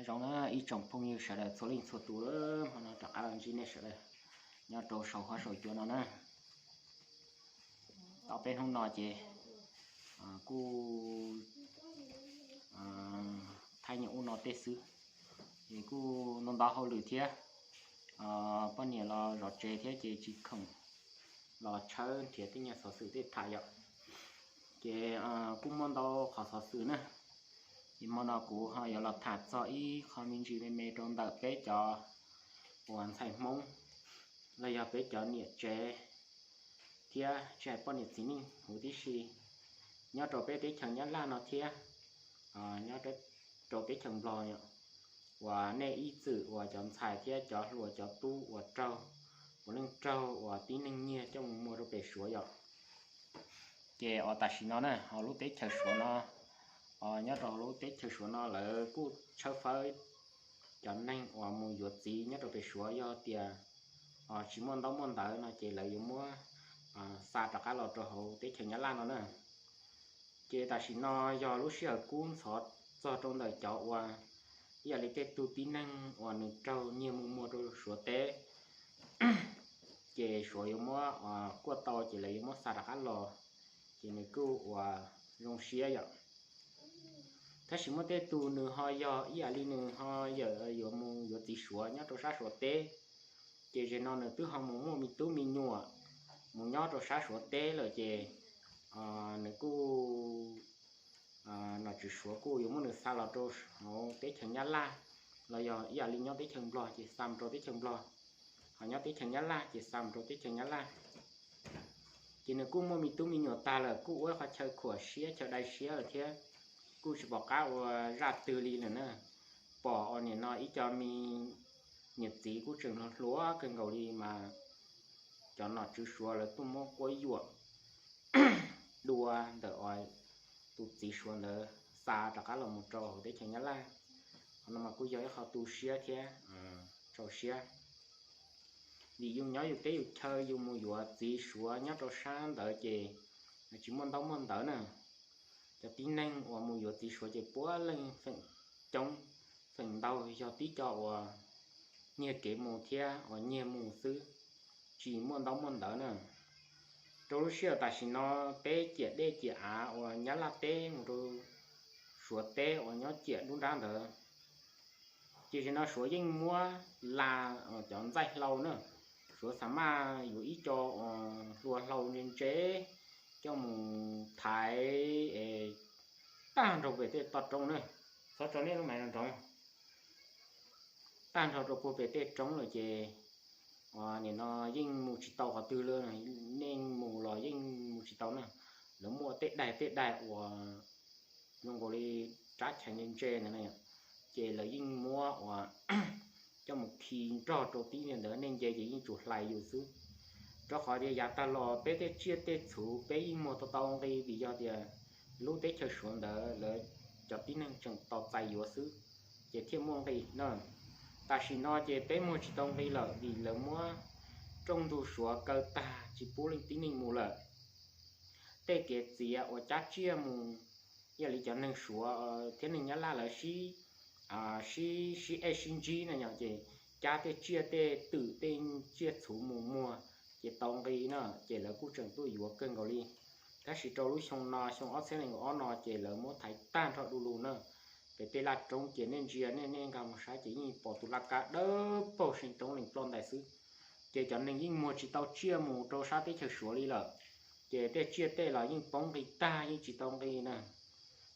Zoo na ib tsoom phooj ywg sawv daws txhua leej txhua tus, hmo no rov qab los ntsib nej sawv daws nyob rau saum huab saum cua no na. Tau peb hnub no ces kuj thaij nyias ub no tej xwb, ces kuj ntau ntau hauj lwm thiab. Poj niam los zov tsev thiab ces tsis khoom los tshawb nrhiav tej nyuag xov xwm tej tham yom. Ces kuj muaj ntau qhov xov xwm na, ces hmo no kuv ho yuav los tham txog ib qho me ntsis me me rau ntawm peb cov uas ntxhais Hmoob los yog peb cov niam tsev thiab tsis hais poj niam txiv neej huv tib si nyob rau peb teb chaws Nyab Laj no thiab nyob rau teb chaws Nplog, uas nej ib txwm uas cov ntxhais thiab cov hluas cov tub uas raug puav leej raug uas tib neeg nyiag coj mus muag rau pem Suav yom. Ces uas tam sim no na hauv lub teb chaws Suav no, nyob rau hauv lub teb chaws Suav no lawv kuj tshawb fawb cov neeg uas mus yuav txiv nyob rau pem Suav, yog tias tsis muaj ntaub muaj ntawv no ces lawv yuav muab xa rov qab los rau hauv teb chaws Nyab Laj no na. Ces tam sim no yog lub sij hawm kub ntxhov txog rau ntawm cov uas ib yam li tej tug tib neeg uas nws raug nyiag mus muag rau Suav teb, ces Suav yuav muab kuaj tau ces lawv yuav muab xa rov qab los, ces nws kuj uas zoo siab yom. Tab sis muaj tej tug nws ho yog ib yam li nws ho yawm yuav mus yuav txiv Suav nyob rau sab Suav teb, ces zaum no nws twb ho mus muaj me tub me nyuam mus nyob rau sab Suav teb lawm ces nws kuj nom tswv Suav kuj yuav muab nws xa los rau hauv teb chaws Nyab Laj, los yog ib yam li nyob teb chaws Nplog ces xa mus rau teb chaws Nplog, ho nyob teb chaws Nyab Laj ces xa mus rau teb chaws Nyab Laj. Ces nws kuj muaj me tub me nyuam tag lawm, kuj ua qhov chaw khuam siab chaw dai siab lawm thiab, kuj tsis pom qab ua zaj twg li lawm na. Pom uas nim no ib co me niam txiv kuj tseem hluas hluas kawg nkaus li mas cov nom tswv Suav lawv tuaj muab quab yuam dua ntawm uas tus txiv Suav ntawd xa rov qab los mus rau hauv teb chaws Nyab Laj. Qhov no mas kuj yog ib qho tu siab thiab rau siab, vim yus nyob yus teb yus chaw yus mus yuav txiv Suav nyob rau sab ntawd ces tsis muaj ntaub muaj ntawv na. Cov tib neeg uas mus yuav txiv Suav ces puav leej feem coob feem ntau yog tib co uas nyiag kev mus thiab uas nyiag mus xwb, tsis muaj ntaub muaj ntawv na. Rau lub sij hawm tam sim no peb ciam dej ciam av uas Nyab Laj teb mus rau Suav teb uas nyob ciam nruab nrab ntawd, ces zaum no Suav yeej muab la cov ntxaij hlau na, Suav xa maj yuav ib co uas hlua hlau ntse ntse coj mus thaiv es tag nrho pem tej toj roob na. Txhob tso nej lub maiv nrov, tag nrho rau puag pem tej roob lawm ces nim no yeej mus tsis tau qhov twg li, nej mus los yeej mus tsis tau na. Lawv muaj tej daim tej daim uas zoo nkaus li rab chais ntse ntse ntawd na, ces lawv yeej muab uas coj mus khi nrog rau tib li ntawd, nej nce ces yeej tsuas hlais yus xwb. Rau qhov tias yav tag los peb tej tsiaj tej txhu peb yeej muag tau tau nqi vim yog tias lub teb chaws Suav ntawd lawv cov tib neeg tseem tos txais yuav xwb, ces thiaj muaj nqi na. Tam sim no ces peb muag tsis tau nqi lawm vim lawv muab rooj ntug Suav kaw tag tsis pub leej tib neeg mus lawm. Tej kev txiav uas cab tsiaj mus, ib yam li cov neeg Suav thiab neeg Nyab Laj lawv sib sib sib ej sib ntsib na yom, ces cab tej tsiaj tej twm tej tsiaj txhu mus muag ces tau nqi na, ces lawv kuj tseem tuaj yuav kawg nkaus li. Tab sis rau lub xyoo no xyoo ob txhiab nees nkaum ob no ces lawv muab thaiv tag nrho du lug na. Pem tej laj roob ces nej ntsia nej nej nkag mus saib ces yeej pom tus laj kab dawb paug seev roob lees ploj ntais xwb. Ces cov neeg yeej muag tsis tau tsiaj mus rau sab teb chaws Suav li lawm, ces tej tsiaj tej los yeej poob nqi tag yeej tsis tau nqi na.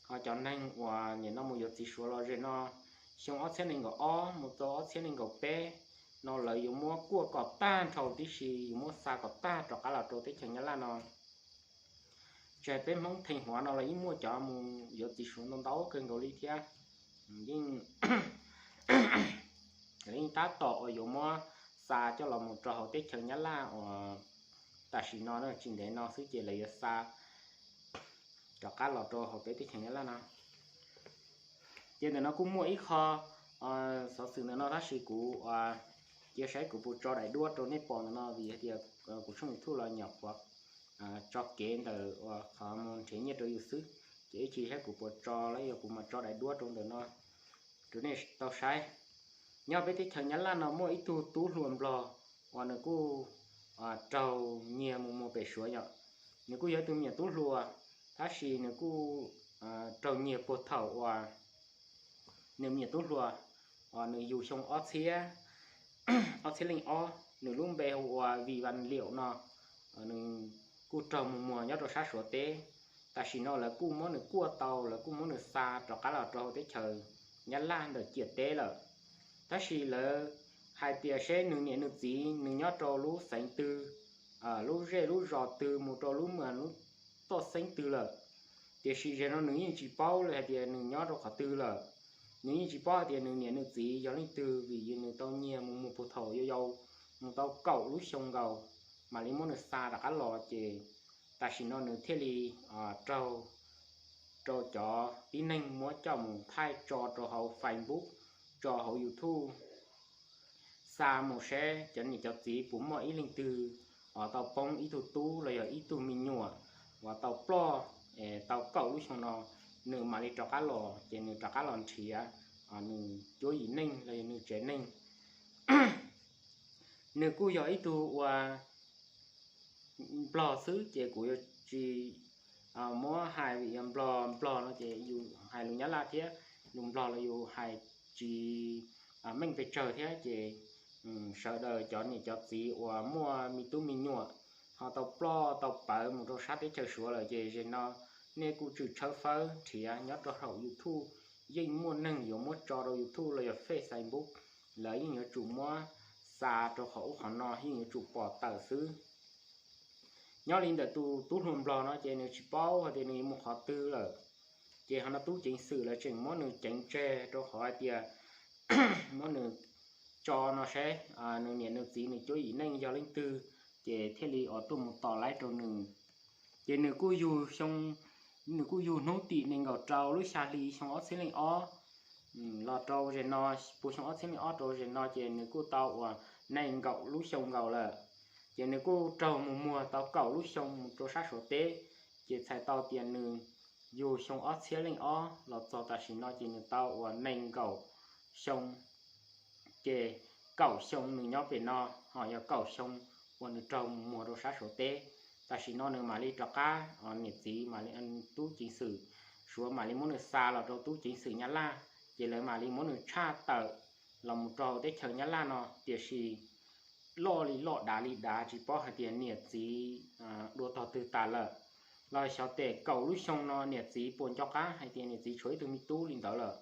Ho cov neeg uas nim no mus yuav txiv Suav los zaum no xyoo ob txhiab nees nkaum ob mus txog ob txhiab nees nkaum peb no lawv yuav muab kuaj kom tag nrho tib si, yuav muab xa kom tag rov qab los rau teb chaws Nyab Laj no. Tsis hais peb Hmoob Theej Huav no los yeej muaj cov mus yuav txiv Suav ntau ntau kawg nkaus li thiab. Yeej lawv yeej tab tom uas yuav muab xa coj los mus rau hauv teb chaws Nyab Laj uas tam sim no tsis ntev no xwb ces lawv yuav xa rov qab los rau hauv peb teb chaws Nyab Laj no. Ces ntawm no kuj muaj ib qho xov xwm ntawm no tab sis kuv cia saib kuv puas tso daim duab rau nej pom ntawm no vim hais tias kuv tshooj YouTube los nyuam qhuav tso kev ntawm uas qhov mus nrhiav nyiaj rau yus xwb, ces ib chim saib kuv puas tso los yog kuv mam tso daim duab rau ntawm no. rau nej tau saib. Nyob peb teb chaws Nyab Laj no muaj ib tug tub hluas Nplog uas nws kuj raug nyiag mus muag pem Suav yom. Nws kuj yog ib tug me nyuam tub hluas, tab sis nws kuj raug nyiag puag thaum uas nws me nyuam tub hluas, uas nws yug xyoo ob txhiab, ob txhiab leej ob, nws lub npe hu ua Vij Vaj Liam no, nws kuj raug mus muag nyob rau sab Suav teb. Tam sim no lawv kuj muab nws kuaj tau, lawv kuj muab nws xa rov qab los rau hauv teb chaws Nyab Laj ntawm ciam teb lawm. Tab sis lawv hais tias seb nws niam nws txiv nws nyob rau lub xeev twg, lub zej lub zos twg, mus rau lub mas lub toj xeeb twg lawm. Tiam sis zaum no nws yeej tsis paub li hais tias nws nyob rau qhov twg lawm. Nws yeej tsis paub hais tias nws niam nws txiv yog leej twg, vim nws tau nyiag mus muag puag thaum yau yau, mus tau kaum lub xyoo nkaus, mam li muab nws xa rov qab los. Ces tam sim no nws thiaj li raug rau cov tib neeg muab coj mus thaij tso rau hauv Facebook, tso hauv YouTube, xa mus seb cov niam cov txiv puas muaj ib leej twg uas tau poob ib tug tub los yog ib tug me nyuam uas tau ploj tau kaum lub xyoo no, nws mam li rov qab los, ces nws rov qab los nrhiav nws cuab yim neej los yog nws tsev neeg. Nws kuj yog ib tug ua Nplog xwb, ces kuv yuav tsis muab hais vim yog Nplog, Nplog no ces yus hais lus Nyab Laj thiab lus Nplog los yus hais tsis meej pes tsawg thiab. Ces sawv daws cov niam cov txiv uas muaj me tub me nyuam ho tau ploj tau pawv mus rau sab teb chaws Suav lawm, ces zaum no nej kuj tsum tshawb fawb nrhiav nyob rau hauv YouTube. Yeej muaj neeg yuav muab tso rau YouTube los yog Facebook, lawv yeej yuav tsum muab xa rau qhov ub qhov no, yeej yuav tsum pom tawm xwb. Nyob li ntawm tus tub hluas Nplog no ces nws tsis paub hais tias nws yuav mus qhov twg lawm. Ces ho no tub ceev xwm lawv tseem muab nws ceev tseg rau qhov hais tias muab nws tso no seb nws niam nws txiv nws cuab yim neej yog leej twg, ces thiaj li ua tuaj mus tos laib rau nws. Ces nws kuj yug xyoo, nws kuj yug hnub tim nees nkaum rau lub xya hli xyoo ob txhiab leej ob los rau zaum no, puag xyoo ob txhiab leej ob rau zaum no ces nws kuj tau uas nees nkaum lub xyoo nkaus lawm. Ces nws kuj raug mus muag tau kaum lub xyoo mus rau sab Suav teb. Ces txhais tau tias nws yug xyoo ob txhiab leej ob los txog tam sim no ces nws tau uas nees nkaum xyoo. Ces kaum xyoo nws nyob pem no, ho yog kaum xyoo uas nws raug mus muag rau sab Suav teb. Tam sim no nws mam li rov qab, niam txiv mam li, tub ceev xwm Suav mam li muab nws xa los rau tub ceev xwm Nyab Laj, ces lawv mam li muab nws tshaj tawm los mus rau teb chaws Nyab Laj no. Tiam sis loj li loj dav li dav tsis paub hais tias niam txiv dua tog twg tas lawm. Los xyov tes kaum lub xyoo no niam txiv puas nco qab hais tias niam txiv tshuav ib tug me tub li ntawd lawm.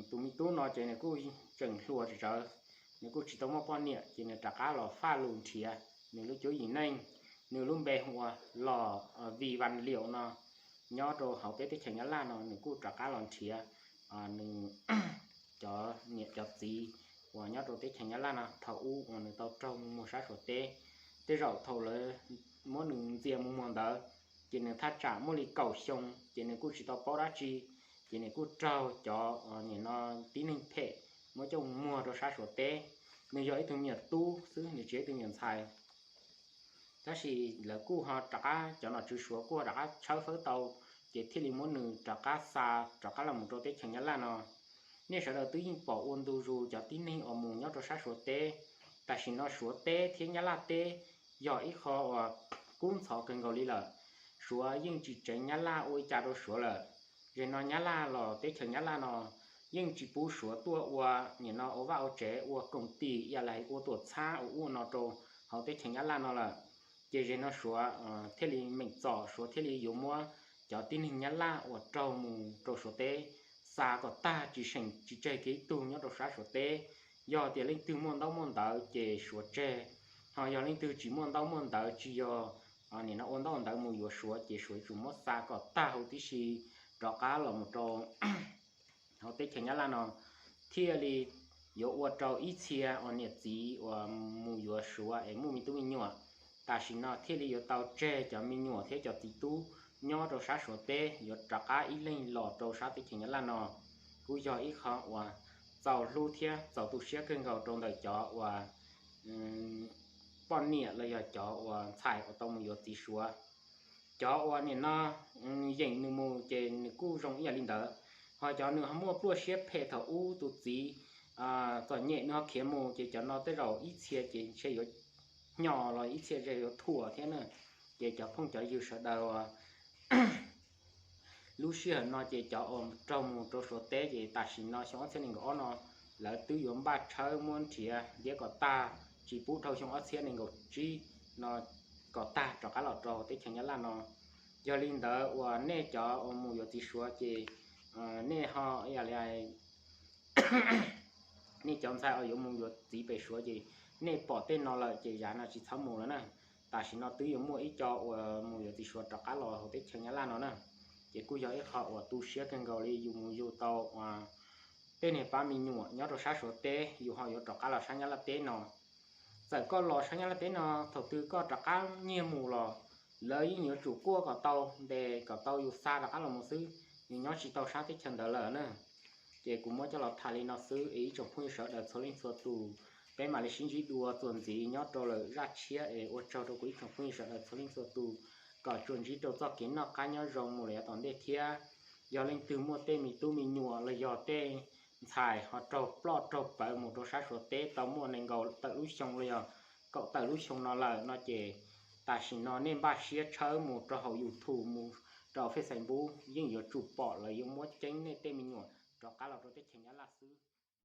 Tus me tub no ces nws kuj tseem hluas tsawv, nws kuj tsis tau muaj poj niam, ces nws rov qab los faj lus nrhiav nws lub cuab yim neej. Nws lub npe hu ua Los, Vij Vaj Liam no, nyob rau hauv peb teb chaws Nyab Laj no. Nws kuj rov qab los nrhiav nws cov niam cov txiv uas nyob rau teb chaws Nyab Laj no thaum ub uas nws tau raug mus muag sab Suav teb. Tej zaum thaum lawv muab nws ntxias mus muag ntawd, ces nws thaj tsam muaj li kaum xyoo, ces nws kuj tsis tau paub dab tsi, ces nws kuj raug cov, nim no tib neeg phem muab coj mus muag rau sab Suav teb. Nws yog ib tug me nyuam tub xwb, nws tsis yog ib tug me nyuam ntxhais. Tab sis lawv kuj ho rov qab, cov nom tswv Suav kuj ho rov qab tshawb fawb tau, ces thiaj li muab nws rov qab xa rov qab los mus rau teb chaws Nyab Laj no. Nej sawv daws twb yeej pom ua ntu zus cov tib neeg uas mus nyob rau sab Suav teb. Tam sim no Suav teb thiab Nyab Laj teb yog ib qho uas kub ntxhov kawg nkaus li lawm. Suav yeej tsis tseev Nyab Laj ua li cas rau Suav lawm. Zaum no Nyab Laj los teb chaws Nyab Laj no yeej tsis pub Suav tuaj ua, nim no ua vaj ua tsev, ua koom tis, ib yam li ua tuam txhab ua ub ua no rau hauv teb chaws Nyab Laj no lawm. Ces zaum no Suav thiaj li meem txom, Suav thiaj li yuav muab cov tib neeg Nyab Laj uas raug mus rau Suav teb xa kom tag, tsis seem tsis tseg kiag ib tug nyob rau sab Suav teb. Yog tias leej twg muaj ntaub muaj ntawv ces Suav tseg, ho yog leej twg tsis muaj ntaub muaj ntawv, tsis yog nim no ua ntaub ua ntawv mus yuav Suav, ces Suav yuav tsum muab xa kom tag huv tib si rov qab los mus rau hauv teb chaws Nyab Laj no, thiaj li yuav ua rau ib txhia uas niam txiv uas mus yuav Suav es muaj me tub me nyuam, tam sim no thiaj li yuav tau tseg cov me nyuam thiab cov txiv tub nyob rau sab Suav teb, yuav rov qab ib leeg los rau sab teb chaws Nyab Laj no. Kuj yog ib qho uas txaus hlub thiab txaus tu siab kawg nkaus rau ntawm cov uas poj niam los yog cov uas ntxhais uas tau mus yuav txiv Suav. Cov uas nim no yeem nws mus ces nws kuj zoo ib yam li ntawd, Ho cov nws ho muaj pluaj siab phem thaum ub tus txiv txom nyem nws ho khiav mus, ces cov no tej zaum ib txhia ces ntshe yuav hnyo los ib txhia ntshe yuav thuam thiab na. Ces cov phooj cov ywg sawv daws, lub sij hawm no ces cov uas raug mus rau Suav teb ces tam sim no xyoo ob txhiab nees nkaum ob no lawv twb yuav npaj tshawb muab nrhiav ntiab kom tag, tsis pub dhau xyoo ob txhiab nees nkaum tsib no kom tag rov qab los rau teb chaws Nyab Laj no. Yog li ntawd uas nej cov uas mus yuav txiv Suav ces nej ho, nej cov ntxhais uas yuav mus yuav txiv pem Suav ces nej pom tej no lawm ces yav no tsis txhob mus lawm na. Tam sim no twb yuav muaj ib co uas mus yuav txiv Suav rov qab los hauv teb chaws Nyab Laj no na. Ces kuj yog ib qho uas tu siab kawg nkaus li, yus mus yug tau tej niag pab me nyuam nyob rau sab Suav teb, yus ho yuav rov qab los sab Nyab Laj teb no. Txawm koj los sab Nyab Laj teb no, thaum twg koj rov qab nyiag mus los lawv yeej yuav tsum kuaj kom tau ntes kom tau yus xa rov qab los mus xwb, yus nyob tsis tau sab teb chaws ntawd lawm na. Ces kuv muab coj los tham li no xwb es ib tsoom phooj ywg sawv daws txhua leej txhua tus, peb mam li sib ntsib dua txuas ntxiv nyob rau lawm zaj tshiab es ua tsaug rau kuv ib tsoom phooj ywg sawv daws txhua leej txhua tus, kom tsuas ntsib rau txoj kev noj qab nyob zoo mus lawm yav tom ntej thiab. Yog leej twg muaj tej me tub me nyuam los yog tej ntxhais ho raug ploj raug pawv mus rau sab Suav teb tau muaj nees nkaum tawm lub xyoo los yog kaum tawm lub xyoo no lawm no ces tam sim no nej npaj siab tshawb mus rau hauv YouTube mus rau Facebook yeej yuav tsum pom lawv yuav muab ceeb nej tej me nyuam rov qab los rau teb chaws Nyab Laj xwb.